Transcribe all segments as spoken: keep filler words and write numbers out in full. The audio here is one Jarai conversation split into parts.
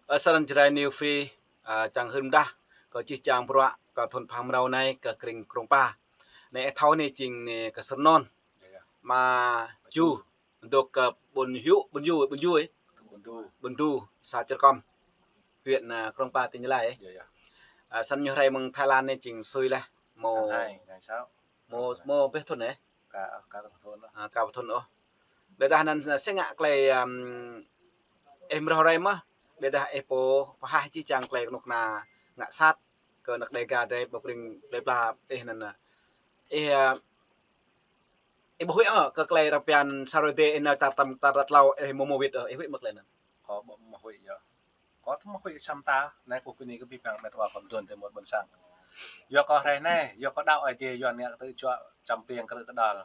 Ơ, săn Jrai New Free, ơ, čang hưn mơdah kơ čih čang bruă kơ thun phang mrâo anai kơ krĭng Krông Pa. Anai ih thâo anai jing anai kơ Sơnôn. Yơh, yơh. Ama Ju, dŏ kơ Ƀuôn Hiu, Ƀuôn Hiu, Ƀuôn Hiu, ơ. Ƀuôn Du. Ƀuôn Du, să Čư̆ Rơkŏm, huyện, ơ, Krông Pa, tỉnh Gia Lai, ơ. Yơh, yơh. Ơ, săn ñu hrơi mơ̆ng Thái Lan anai jing sui laih. Mơ̆, tháng hai, ngày sáu. Mơ̆, mơ̆ ƀiă thun, ơ? Ka, ka thun. Ơ, ka thun, ơ. Ƀiădah anŭn, ơ, sĭt ngă tơlơi, ưm, ih mrâo hrơi mơ̆n. Ƀiădah ih pô pơhaih čih čang tơlơi kơnuk kơna ngă sat kơ anăk Dêga drei, ƀơi krĭng drei pla ih anŭn, ơ. Ih, ơ, ih ƀu huĭ ôh kơ tơlơi arăng pơhiăp sa hrơi dêh ih nao tar tăm tar tlâo ih mơ̆ mơwĭt ôh, ih huĭ mơ̆ tơlơi anŭn? Kâo ƀu mơhuĭ yơh. Kâo tơmơ̆ huĭ săm ta, anai kâo kơ ni kơ pih pang met wa khŏm tuan tơ mơ̆t ƀôn sang. Yua kơ hrơi anai, yua kơ đaŏ Ơi Adai Yuan ngă kơ tơčuă čăm piêng krư̆ kơđăl.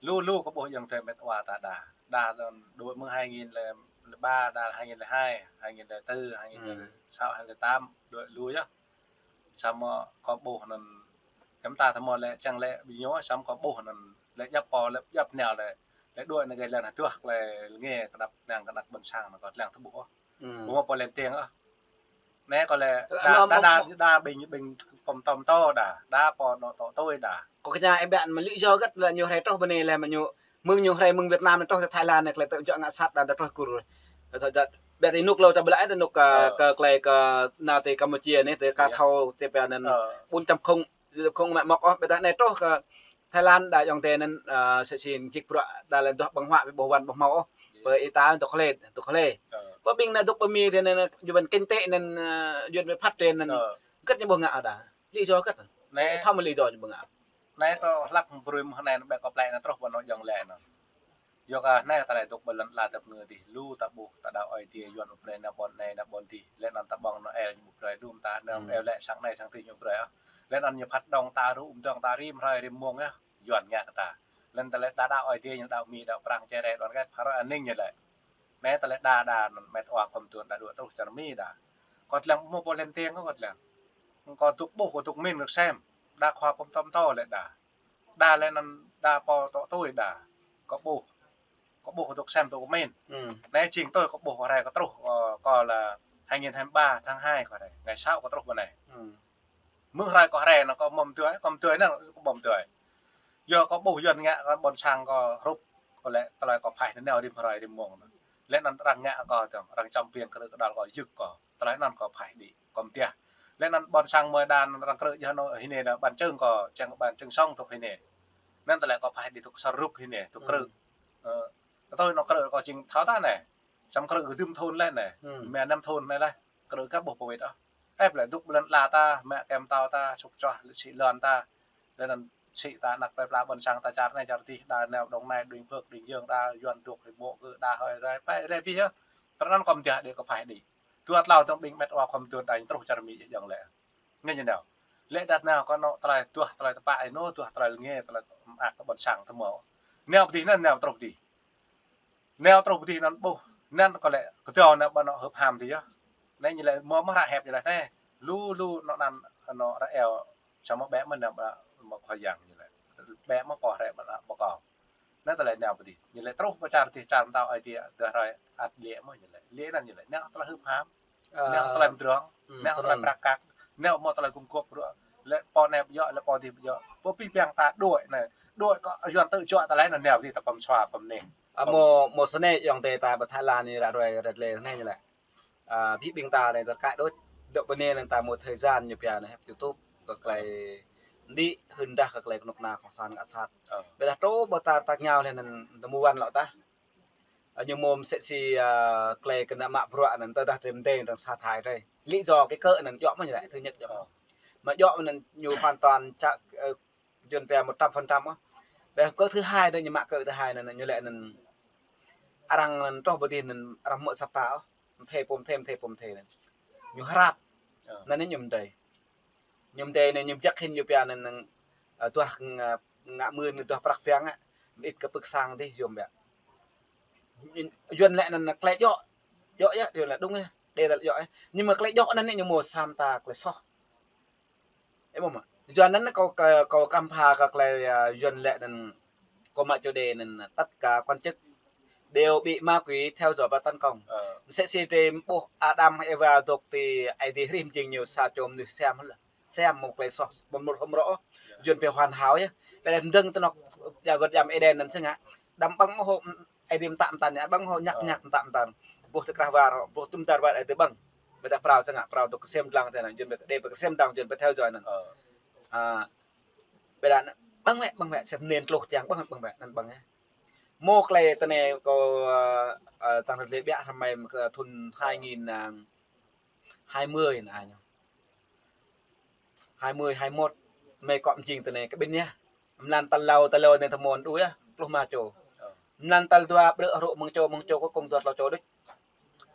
Lu lu kơ ƀuh ayŏng adơi met wa ta đa. Đa đơ̆n đuaĭ mơ̆ng hai nghìn lẻ ba, đa hai nghìn lẻ hai, hai nghìn lẻ tư, hai nghìn lẻ sáu, hai nghìn lẻ tám, đuaĭ lu yơh. Samơ̆ kâo ƀuh anŭn, hiư̆m ta tơmơ̆ lĕ čang lĕ ƀing ñu, samơ̆ kâo ƀuh anŭn lĕ djŏp pô, lĕ djŏp nao lĕ, lĕ đuaĭ anai gơ̆ lăng hơduah tơlơi lĕ ngă kơdăp năng kơ anăk ƀôn sang anŭn kâo lăng tơƀuh ôh. Ƀu mơ̆ pô lĕ tiêng ôh. Anai kâo lĕ đa, đa, đa, đa ƀing, ƀing pơm tơm tơ đa, đa pô anŏ tŏ tui đa. Kâo kơña ih ƀiă mơ̆ lý do hơget lĕ ñu hrơi truh ƀơi anai lĕ mơ̆ ñu, mơ̆ng ñu hrơi mơ̆ng Việt Nam anai truh tơ Thái Lan anai tơlơi tơčuă ngă sat đa, đa truh kur. Ƀiădah ih nuk lơ ta ƀlĕ tơ nuk kơ, kơ tơlơi kơ nao tơ Campuchia anai, tơ ka thâo tơ pia anŭn bốn chấm không, bốn chấm không mă mŏk ôh, ƀiădah anai truh kơ Thái Lan đa ayŏng adơi anŭn, ơ, sĭt sĭt jik bruă đa lĕ duah ƀơ̆ng huă ƀu ƀuh wăn ƀuh hmâo ôh. Pơ Ita dŏ hlơi, dŏ hlơi. Pơ ƀing anai dŏ pơ Mi tơ anŭn, ơ, yuan kinh tế anŭn, ơ, yuan ƀơi phat tơ anŭn. Hơget ñu ƀu ngă đa. Lý do hơget? Anai. Ih thâo mơ̆ lý do ñu ƀu ngă? Anai kâo hlăk brơi mơ̆ng anai ƀĕ kâo plĕ anai truh ƀơi anŏ ayŏng lĕ anŭn. Yua kơ anai tơlơi dŏ ƀơi lŏn ala tơpơ̆ng adih lu ta ƀuh ta đaŏ Ơi Adai Yuan ƀu brơi nao ƀôn anai nao ƀôn adih. Lĕ anŭn ta ƀơ̆ng Noel ñu ƀu brơi, đŭm ta nao Noel lĕ sang anai sang adih ñu brơi ôh. Lĕ anŭn ñu phat dŏng ta rŭ, ƀơ̆ng dŏng ta rĭm hrơi rĭm mông yơh. Yuan ngă kơ ta. Lĕ anŭn tơlơi đa đaŏ Ơi Adai ñu đaŏ Mi đaŏ Prăng čơrĕ đoàn kết phá rối an ninh ñu lĕ. Anai tơlơi đa đa anŭn met wa khŏm tuan đa đuaĭ truh čar Mi đa. Kâo lăng ƀu mơ̆ pô lĕ tiêng kâo lăng. Kâo dŏ ƀuh kâo dŏ min kâo sem. Đa khua pơm tơm tơ lĕ đa. Đa lĕ anŭn đa pô tŏ tui đa. Kâo ƀuh. Kâo ƀuh kâo dŏ sem dŏ min. Anai jing tui kâo ƀuh kâo hrơi kâo truh, ơ, kâo lĕ hai nghìn hai mươi ba tháng hai kâo hrơi. Ngày sáu kâo truh ƀơi anai. Mơ̆ng hrơi kâo hrơi anŭn kâo mơ̆ tui, kâo tui anŭn kâo mơ̆ tui. Yua kâo ƀuh yuan ngă kơ ƀôn sang kâo hrup, kâo lĕ tơlơi kâo phaih anai nao rĭm hrơi rĭm mông anŭn. Lĕ anŭn arăng ngă kâo tơm, arăng čăm piêng krư̆ kơđăl kâo yŭk kâo. Tơlơi anŭn kâo phaih đĭ, kâo mơtiah. Lĕ anŭn ƀôn sang mơi đa anŭn arăng krư̆ jơh anŭn hĭ anai đa ƀan čưng kâo, čang ƀan čưng song tŭk hĭ anai. Anŭn tơlơi kâo phaih đĭ tŭk sar rŭk hĭ anai, tŭk krư̆. Ơ, kơ tui anŏ krư̆ kâo jing thâo ta anai. Săm krư̆ kơ dưm thun lĕ anai. Mơ̆ năm thun anai lĕ. Krư̆ kơ ƀuh pơwĕt ôh. Ĕp lĕ dŏ ƀơi lŏn ala ta, mă kem tâo ta, sŭk čuah lĕ sĭ lŏn ta. Lĕ anŭn sĭ ta anăk plơi pla ƀôn sang ta čar anai čar adih, đa nao Đồng Nai, Bình Phước, Bình Dương ta, yuan dŏ hĭ mơ̆ kơ đa hơi rai, pơrai pĭ yơh. Tơl anŭn kâo mơtiah đĭ kâo phaih đĭ. Dua tlâo tơm ƀing met wa khŏm tuan đa truh čar Mi jing lĕ. Ngă ñu nao. Lĕ đa nao kơ anŏ tơlơi duah tơlơi tơpă anŭn, duah tơlơi lĕ ngă, tơlơi mơak kơ ƀôn sang tơmơ̆. Nao pơ adih anŭn, nao truh pơ adih. Nao truh pơ adih anŭn ƀuh, anŭn kâo lĕ kơdâo anŭn ƀơi anŏ hưp ham adih yơh. Anai ñu lĕ mơ̆ mơ̆ hră hep ñu lĕ anai. Lu lu anŏ anŭn anŏ ră eo, samơ̆ ƀĕ mơ̆ anŭn ƀơi mơ̆ Khua Yang ñu lĕ. Ƀĕ mơ̆ pô hrĕ ƀơi anŏ ƀơi kâo. Anai tơlơi nao pơ adih. Ñu lĕ truh pơ čar adih čar mơtao Ơi Adai, tơ hrơi ăt lĕ mơ̆ ñu lĕ. Lĕ anŭn ñu lĕ. Anai tơlơi hưp ham. Ơ, anai tơlơi mơdrŏng. Anai tơlơi prăk kăk. Anai mơ̆ tơlơi gum gôp bruă. Lĕ pô anai ƀu djơ̆, lĕ pô adih ƀu djơ̆. Pô pih piang ta đuaĭ anai. Đuaĭ kơ yuan tơčuă tơlơi anŭn nao pơ adih ta khŏm sua khŏm neh. Ơ, mơ̆, mơ̆ sơnai ayŏng adơi ta ƀơi Thái Lan anai ră ruai ră lĕ sơnai ñu lĕ. Ơ, pih ƀing ta anai tơkai đôč. Dŏ pơ anai anŭn ta mơ̆ thời gian ñu pia anai hep YouTube kơ tơlơi đĭ hưn dah kơ tơlơi kơnuk kơna kông san ngă sat. Ƀiădah truh ƀơi ta ta ngă lĕ anŭn tơmu wan lŏ ta. Ơ, ñu mơ̆ mơsĕ si, ơ, tơlơi kơnă mă bruă anŭn tơdah drei mơdơi arăng sa thai drei. Lý do cái cớ anŭn djơ̆ mơ̆ ñu lĕ, thứ nhất djơ̆ mơ̆. Mă djơ̆ anŭn ñu hoàn toàn čă, ơ, Yuan pia một trăm phần trăm ôh. Ƀiădah cớ thứ hai anŭn ñu mă cớ thứ hai anŭn ñu lĕ anŭn arăng anŭn truh pơ adih anŭn arăng mơ̆ săp ta ôh. Mơthê pô mơthê, mơthê pô mơthê anŭn. Ñu hrăp. Anŭn anai ñu mơdơi. Ñu mơdơi anai ñu jak hĭn ñu pia anŭn, anŭn, ơ, duah, ơ, ngă mưn duah prăk piang ă. Mơit kơ pưk sang adih yôm biă. Yuan lĕ anŭn tơlơi djơ̆. Djơ̆ yơh, Yuan lĕ đúng yơh. Đe ta lĕ djơ̆ yơh. Nhưng mà tơlơi djơ̆ anŭn anai ñu mơ̆ săm ta tơlơi soh. Ơ, mơ̆ mơ̆. Yuan anŭn kâo, kâo, kâo kăm pha kơ tơlơi, ơ, Yuan lĕ anŭn kâo mă chủ đề anŭn tất cả quan chức đều bị ma quỷ theo dõi và tấn công. Ơ. Msĕ si tơlơi ƀuh Adam Êwa dŏ tui Ơi Adai hrih mơjing ñu sa čô mơnuih sem, sem mơ̆ng tơlơi soh, ƀu mŭt hrŏm rŏ. Yua anŭn pĕ hoàn hảo yơh. Pĕ lĕ dơ̆ng tơnŏk, ya, wơ̆t jam Êđen anŭn sĭt ngă. Đăm ƀơ̆ng ôh Ơi Adai mơtă mơtăn, ƀơ̆ng ôh ñăk ñăk mơtă mơtăn. Ƀuh tơkrah war, ƀuh tŭm dar war Ơi Adai ƀơ̆ng. Ƀôdah phrâo sĭt ngă, phrâo dŏ kơsem dlăng tui anŭn, yua anŭn pĕ kơđi pĕ kơsem dlăng, yua anŭn pĕ theo dõi anŭn. Ơ. A, ƀôdah anŭn, ƀơ̆ng wĕ, ƀơ̆ng wĕ, sem nen tluh tiang, ƀơ̆ng, ƀơ̆ng wĕ, anŭn ƀơ̆ng yơh. Mơ̆ tơlơi tơnĕ kâo, ơ, ơ, tăng rơlê ƀiă hrơi mơ̆ng kơ thŭn hai nghìn, à, hai mươi anai ñu. Hai mươi, hai mốt, mơi kŏ mơjing tơnĕ kơ ƀing ñu. Mlan tal hlâo, tal hlâo anai tơmon đu yơh, pluh rơma čô. Mlan tal dua, ƀrư̆ hrŏ mơ̆ng čô, mơ̆ng čô kơ kông dua tlâo čô đôč.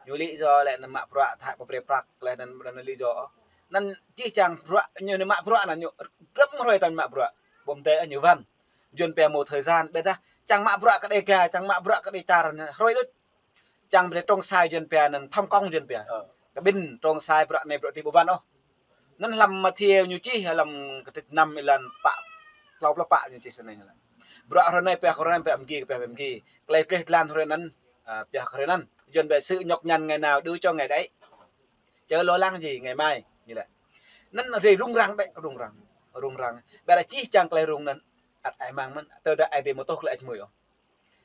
Ñu lý do lĕ anŭn mă bruă thâo pơprê prăk, lĕ anŭn, anŭn lý do. Anŭn čih čang bruă, ñu anŭn mă bruă anŭn ñu rơ̆m hrơi tơl mă bruă. Ƀu mơdơi ñu wăn. Yua anŭn pĕ mơ̆ thời gian, ƀôdah čang mă bruă kơ Đêga, čang mă bruă kơ Đêga čar anŭn hrơi đôč. Čang brơi trông sai yua anŭn pĕ anŭn thăm kông yua anŭn pĕ. Ơ. Kơ ƀing trông sai bruă anai bruă adih ƀu wăn ôh. Anŭn hlăm Mathiơ ñu čih hlăm kơtit năm êlan pă, tlâo pluh pă ñu čih sơnai ñu laĭ. Bruă hrơi anai pĕ hrơi anŭn pĕ mơgi, pĕ mơgi. Tơlơi gleh glan hrơi anŭn, a, pĕ hrơi anŭn. Yua anŭn pĕ sự nhọc nhằn ngày nào đủ cho ngày đấy. Chớ lo lắng gì ngày mai, ñu laĭ. Anŭn rai rŭng răng ƀĕ, rŭng răng. Rŭng răng. Ƀôdah čih čang tơlơi rŭng anŭn, ăt ai mang mơ̆n, tơdah Ơi Adai mơ̆ tŭ tơlơi ăč mơi ôh.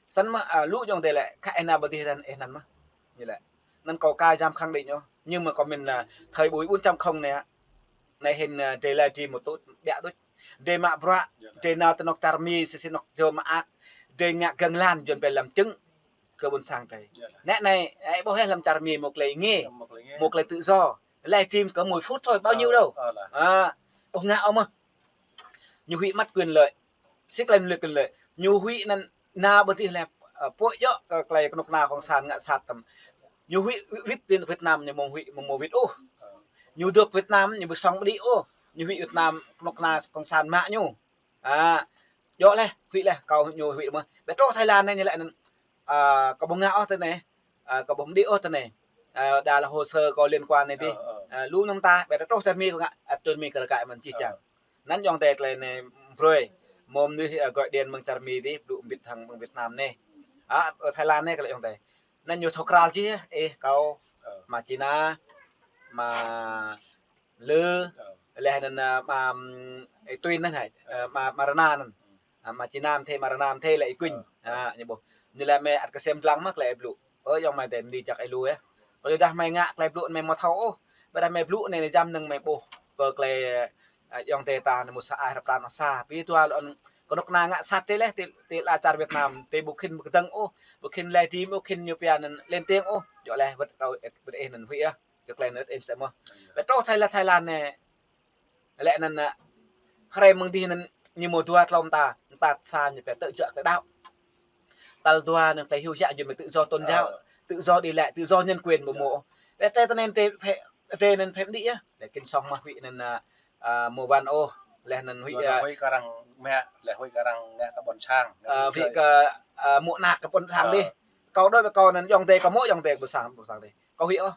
Sĭt mơ̆, a, lu ayŏng adơi lĕ, khă ih nao ƀơi adih anŭn, ih anŭn mơ̆. Ñu laĭ. Anŭn kâo ka jam khăng đĭ ñu. Nhưng mà kâo mĭn, a, thời buổi bốn chấm không anai, anai hĭn, a, drơi live stream mơ̆ tŭ ƀiă đôč. Drơi mă bruă, drơi nao tơ anŏ čar Mi, sĭt sĭt anŏ čô mơak. Drơi ngă gơ̆ng lan, yua anŭn pĕ làm chứng kơ ƀôn sang drơi. Anai, anai, ih ƀuh hĕ hlăm čar Mi mơ̆ tơlơi nge, mơ̆ tơlơi tự do. Live stream có mười phút thôi, bao nhiêu đâu. A, ƀuh ngă ôh mơ̆. Ñu huĭ mất quyền lợi. Sĭt tơlơi mơ̆ quyền lợi. Ñu huĭ anŭn nao ƀơi adih lĕ, ơ, pơhiăp kơ tơlơi kơnuk kơna cộng sản ngă sat tăm. Ñu huĭ wĭt, wĭt Việt Nam ñu mơ̆ huĭ, mơ̆ mơ̆ wĭt ôh. Ñu dŏ Việt Nam ñu ƀu sŏng ƀơi adih ôh. Ñu huĭ Việt Nam kơnuk kơna cộng sản mă ñu. A, djơ̆ laih, huĭ laih, kâo ñu huĭ mơ̆. Ƀĕ truh Thái Lan anai ñu laĭ anŭn, a, kâo ƀu ngă ôh tơnai. A, kâo ƀu mơdĭ ôh tơnai. A, đa lĕ hồ sơ kâo liên quan anai adih. Ơ, ơ. A, lu anŭn ta, ƀĕ truh čar Mi kâo ngă, ăt čun Mi kơ rơkơi mơ̆n čih čang. Anŭn ayŏng adơi tơlơi anai brơi. Mơ̆ mơnuih, a, gọi điện mơ̆ng čar Mi adih, blŭ mbĭt hăng mơ̆ng Việt Nam anai. A, ơ, Thái Lan anai kơ lĕ ayŏng adơi. Anŭn ñu thâo krăl čih, ih, kâo, mă Čina, mă Lư, lĕ anŭn, a, mă, ưm, ih, Tuyên anŭn hă, a, mă, mă Rơna anŭn. A, mă Čina mơ̆n thê, mă Rơna mơ̆n thê lĕ ih kuing. A, ñu ƀuh. Ñu laĭ mơi ăt kơsem dlăng mơ̆ tơlơi ih blŭ. Ơ, ayŏng mơi adơi mơ̆n djă̱ ih lu yơh. Ƀôdah mơi ngă tơlơi ih blŭ anŭn mơi mơ̆ thâo ôh. Ƀôdah mơi blŭ anai anai jăm anŭn mơi ƀuh. Pơ tơlơi, a, ayŏng adơi ta anŭn mơ̆ sa ai hrăp tran ôh sa. Pi tua lŏn kơnuk kơna ngă sat tê laih, tê, tê lĕ čar Việt Nam, tê ƀu khĭn ƀu kơdơ̆ng ôh, ƀu khĭn live stream, ƀu khĭn ñu pia anŭn lên tiếng ôh. Djơ̆ laih wơ̆t kâo, ơ, wơ̆t ih anŭn huĭ yơh. Kơ tơlơi anŭn ih sa mơ̆. Ƀĕ truh Thái Lan, Thái Lan anai. Lĕ anŭn, a, hrơi mơ̆ng adih anŭn ñu mơ̆ dua tlâo mơta, mơta sa ñu pĕ tơ̆ juă tơ̆ đaŏ. Tal dua anŭn tơlơi hyu hiă yua mơi tự do tôn giáo, tự do đi lại, tự do nhân quyền mơ̆ mơ̆. Lĕ tơlơi anŭn tơlơi phe, tơlơi anŭn phe mơdĭ yơh. Lĕ kĭn sŏng mơ̆ huĭ anŭn, a, a, mơ̆ wăn ôh. Lĕ anŭn huĭ, a, huĭ kơ arăng mă, lĕ huĭ kơ arăng ngă kơ ƀôn sang, a, huĭ kơ, a, mơ̆ anăk kơ ƀôn sang adih. Kâo đôč ƀĕ kâo anŭn ayŏng adơi kâo mơ̆ ayŏng adơi ƀôn sang, ƀôn sang adih. Kâo huĭ ôh.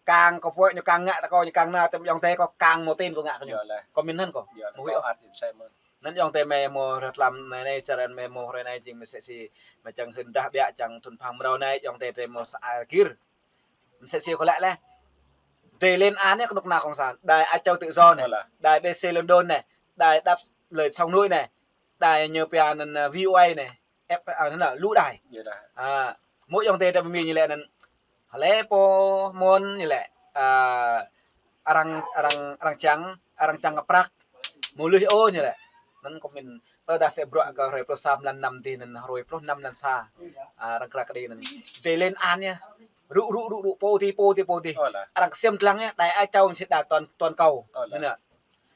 Kang kâo pơhiăp ñu kang ngă tơ kâo, ñu kang nao tơ ayŏng adơi kâo kang mơ̆ tin kâo ngă kơ ñu. Yơh laih. Kâo mĭn hăn kâo. Yơh laih, mơ̆ huĭ kâo ôh. Ăt ih sa mơ̆n. Anŭn ayŏng adơi mơi mơ̆ hră tlam anai anai, čar anŭn mơi mơ̆ hrơi anai jing mơi mơsĕ si mơi čang hơndah ƀiă čang thŭn phang mrâo anai, ayŏng adơi drơi mơ̆ sa ai rơgir. Mơsĕ si kâo laĭ laih. Drơi lên án anai kơnuk kơna cộng sản, đài Á Châu Tự Do anai, đài B B C London anai, đài Đáp Lời Sông Núi anai, đài ñu pia anŭn, a, V O A anai. Ep, a, anŭn lu đài. Yơh đài. A, mơ̆ ayŏng adơi ta ƀu mĭn ñu lĕ anŭn. Hlơi pô mơ̆n ñu lĕ. A, arăng, arăng, arăng čang, arăng čang kơ prăk. Mơ̆ lui ôh ñu lĕ. Anŭn kâo mĭn tơdah sa bruă kơ hrơi pluh sa mlan năm adih anŭn hrơi pluh năm mlan sa. A, arăng krăk kơđi anŭn. Drơi lên án yơh. Rŭ, rŭ, rŭ, rŭ, pô adih, pô adih, pô adih. Ơ laih. Arăng kơsem dlăng yơh, đài Á Châu anŭn sĭt đài toàn, toàn cầu. Ơ laih. Anŭn yơh.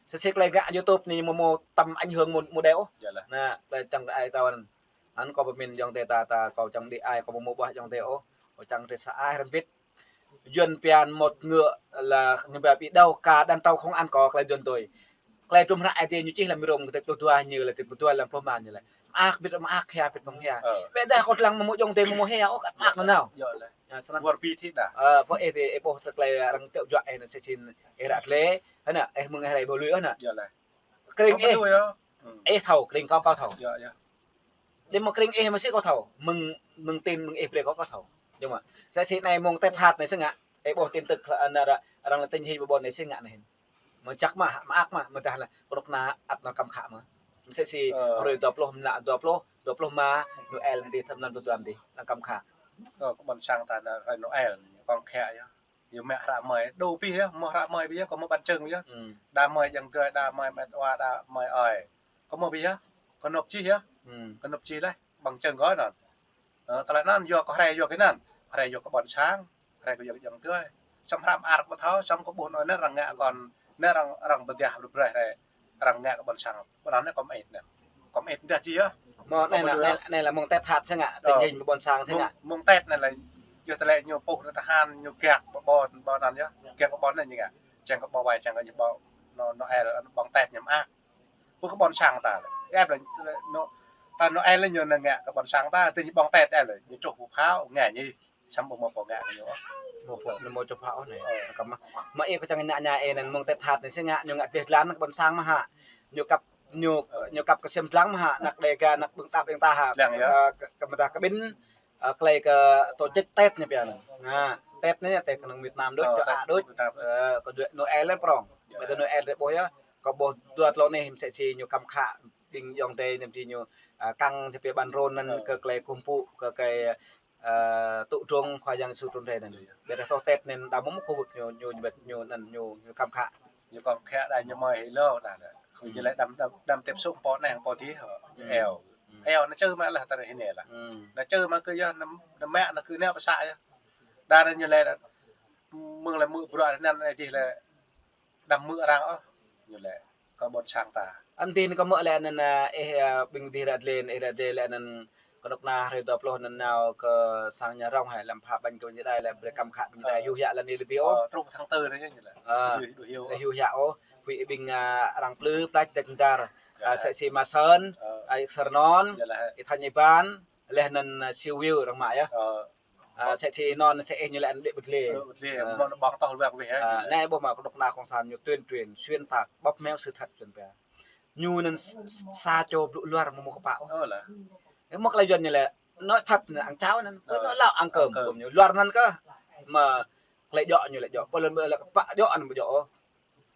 Sĭt sĭt tơlơi ngă YouTube anai mơ̆ mơ̆ tăm ảnh hưởng mơ̆, mơ̆ đe ôh. Yơh laih. Anŭn, tơlơi čang ai tao anŭn. Anŭn kâo pơmĭn ayŏng adơi ta, ta kâo čang đĭ ai kâo mơ̆ mơ̆ ƀuh ayŏng adơi ôh. Kâo čang drơi sa ai hrăm bit. Yuan pian một ngựa là người ta bị đầu, cả đàn trâu không ăn cỏ, tơlơi Yuan tui. Tơlơi tum hră Ơi Adai ñu čih lăm Rôm, kơtơi pluh dua ñu lĕ, kơtơi pluh dua lăm pluh mơ̆n ñu lĕ. Mơak bit mơak, hia bit mơ̆ng hia. Ơ. Ƀĕ dah kâo lăng mơ̆ mơ̆ ayŏng adơi mơ̆ mơ̆ hia ôh, kăt mơak nanao. Yơh laih. Ơ, snăn. Wơr bit hĭ dah. Ơ, pô ih tơ, ih ƀuh sa tơlơi arăng tơ̆ juă ih anŭn sĭt sĭt ih ră tlê. Hơnă, ih mơ̆ng ih rai ƀu lui hơnă. Yơh laih. Krĭng ih. Ih thâo, krĭng kâo, kâo thâo. Yơh, yơh. Đĭ mơ̆ krĭng ih mơsĭt kâo thâo. Mơ̆ng, mơ̆ng tin mơ̆ng ih brơi kâo, kâo thâo. Mơ̆. Sĕ si anai mơ̆ng Tết hăt anai sĕ ngă. Ih ƀuh tin tức lă anai ră, arăng lă tình hình ƀôn anai sĕ ngă anai. Mơ̆ čăk mơ̆, mơak mơ̆, mơdah lă kơnuk kơna ăt nao kăm khă mơ̆. Mơsĕ si hrơi dua pluh, mlă dua pluh, dua pluh rơma, Noel mơ̆n dih, thăm năm dua pluh dua mơ̆n dih, lăng kăm khă. Kơ ƀôn sang ta anai hrơi Noel, kông khă yơh. Yua mă hră mơi, đu pih yơh, mơ̆ hră mơi pih yơh, kơ mơ̆ ƀăn čơ̆ng yơh. Đa mơi jăng tơi, đa mơi met wa, đa mơi ơi. Kơ mơ̆ pih yơh, kơ nộp čih yơh. Kơ nộp čih laih, ƀăn čơ̆ng kơ anŭn. Ơ, tơlơi anŭn yua kơ hrơi yua kơ anŭn. Hrơi yua kơ ƀôn sang, hrơi kơ yua kơ jăng tơi. Săm hră mơar kơ ƀu thâo, săm kơ ƀuh anŭn anai arăng ngă kơ anŭn, anai arăng, arăng pơdah brơi brơi hrơi. Arăng ngă kơ ƀôn sang. Ƀôn anŭn anai kơ mơit anai. Kơ mơit dah čih yơh. Mơ̆ anai lă, anai lă mơ̆ng Tết hăt sĕ ngă, tình hình ƀôn sang sĕ ngă. Mơ̆ng Tết anai lă, yua tơlơi ñu puh anai tơhan, ñu gak ƀôn, ƀôn anŭn yơh. Gak ƀôn anai ñu ngă. Čang kơ ƀôn wai, čang kơ ñu ƀôn, Noel, ƀôn Tết ñu mơak. Pơ kơ ƀôn sang ta lĕ. Ĕp lĕ, ta Noel lĕ ñu ngă kơ ƀôn sang ta, tơ ñu ƀôn Tết ĕp lĕ, ñu čuh pơphao, ngă ñu. Săm ƀu mơ̆ pô ngă kơ ñu. Ƀu pô, ñu mơ̆ čuh pơphao anai. Kơ mơ̆, mơ̆ ih kơ čang ngă ña ih anŭn mơ̆ng Tết hăt anai sĕ ngă, ñu ngă dêh dlan kơ ƀôn sang mơ̆ hă. Ñu kăp, ñu, ñu kăp kơsem dlăng mơ̆ hă, anăk Đêga, anăk ƀing đăp ƀing ta hă. Dlăng yơh. Ơ, kơ, kơ mơdah kơ ƀing, ơ, tơlơi kơ tổ chức Tết ñu pia anŭn. Tết anai, Tết kơ nông Việt Nam đôč, ơ, kơ Tết Á đôč. Ơ, kơ Noel lĕ prong. Ƀơi kơ Noel lĕ ƀuh yơh. Kơ ƀuh dua tlâo anai mơsĕ si ñu kăm khă ƀing ayŏng adơi anŭn či ñu, ơ, kăng či pia ƀăn rôn anŭn kơ tơlơi kơkuh pơpŭ, kơ tơlơi, ơ, tŭ drông Khua Yang Yêsu trŭn rai anŭn. Ƀiădah tơl Tết anŭn đa mơ̆ mơ̆ khu vực ñu, ñu, ñu, ñu anŭn ñu, ñu kăm khă. Ñu kông khă đa ñu mơi hĭ lơ đa lĕ. Ñu lĕ đăm, đăm, đăm tiếp xúc pô anai pô dih hă. Eo. Eo anŭn čơ mă lĕ ta anai hĭ anai lă. Anŭn čơ mă kơ yơh anŭn, anŭn mă anŭn kơ anai pơsă yơh. Đa anŭn ñu lĕ mơ̆ng lĕ mơ̆ bruă anŭn anai dih lĕ đăm mơ̆ arăng ôh. Ñu lĕ kơ ƀôn sang ta. Anŭn dih anŭn kơ mơ̆ lĕ anŭn, ơ, ih, ơ, ƀing dih ră lĕ, ih ră lĕ lĕ anŭn kơnuk kơna hrơi dua pluh anŭn nao kơ sang nhà rông hă, lăm pha ƀañ kơ ƀing đai lĕ brơi kăm khă ƀing đai hyu hiă lă anai lĕ dih ôh. Ơ, truh tháng tư anai ñu lĕ. Ơ, đuaĭ hyu. Lĕ hyu hiă ôh. Huĭ ƀing, ơ, arăng plư plač dêh dar. Ơ, sĕ si Ma Sơn, ơ, Ih Sơrnon, Ih Thanh Ih Ban, laih anŭn, ơ, Siu Wiu arăng mă yơh. Ơ, sĕ si anŭn sĕ ih ñu lĕ anŭn đĭ ƀơi lĕ. Ơ, ƀơi lĕ, ơ, mơ̆n ƀong toh luar wih, ơ, anai ƀuh mă kơnuk kơna cộng sản ñu tuyên truyền xuyên tạc, bóp méo sự thật Yuan pia. Ñu anŭn s-, s-, sa čô blŭ luar mơ̆ mơ̆ kơpă. Ơ, lă. Ơ, mơ̆ tơlơi Yuan ñu lĕ, nói thật là ăn cháo anŭn, nói láo ăn cơm. Ăn cơm. Ñu luar anŭn kơ, mơ̆ tơlơi djơ̆ ñu lĕ djơ̆, pô lĕ kơpă djơ̆ anŭn ƀu djơ̆ ôh.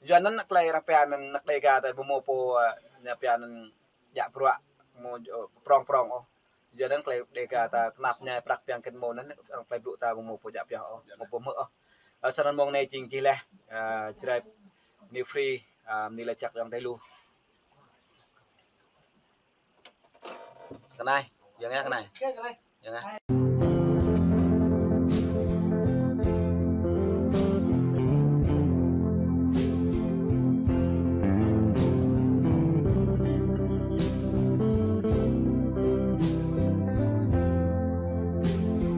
Yuan anŭn tơlơi arăng pia anŭn anăk Đêga ta ƀu mơ̆ pô, ơ, ñu pia anŭn djă bruă, mơ̆, ơ, prong prong ôh. Yua anŭn tơlơi Đêga ta kơnăp ñai prăk piăng kĕn mơ̆ anŭn, arăng tơlơi blŭ ta ƀu mơ̆ pô djă pioh ôh, mơ̆ pô hmư̆ ôh. Ơ, sơnăn mơ̆ng anai jing čih laih, ơ, Jrai New Free, ơ, bơni laĭ čăk ayŏng adơi lu. Kơ anai, yơh ngă kơ anai. Yơh ngă.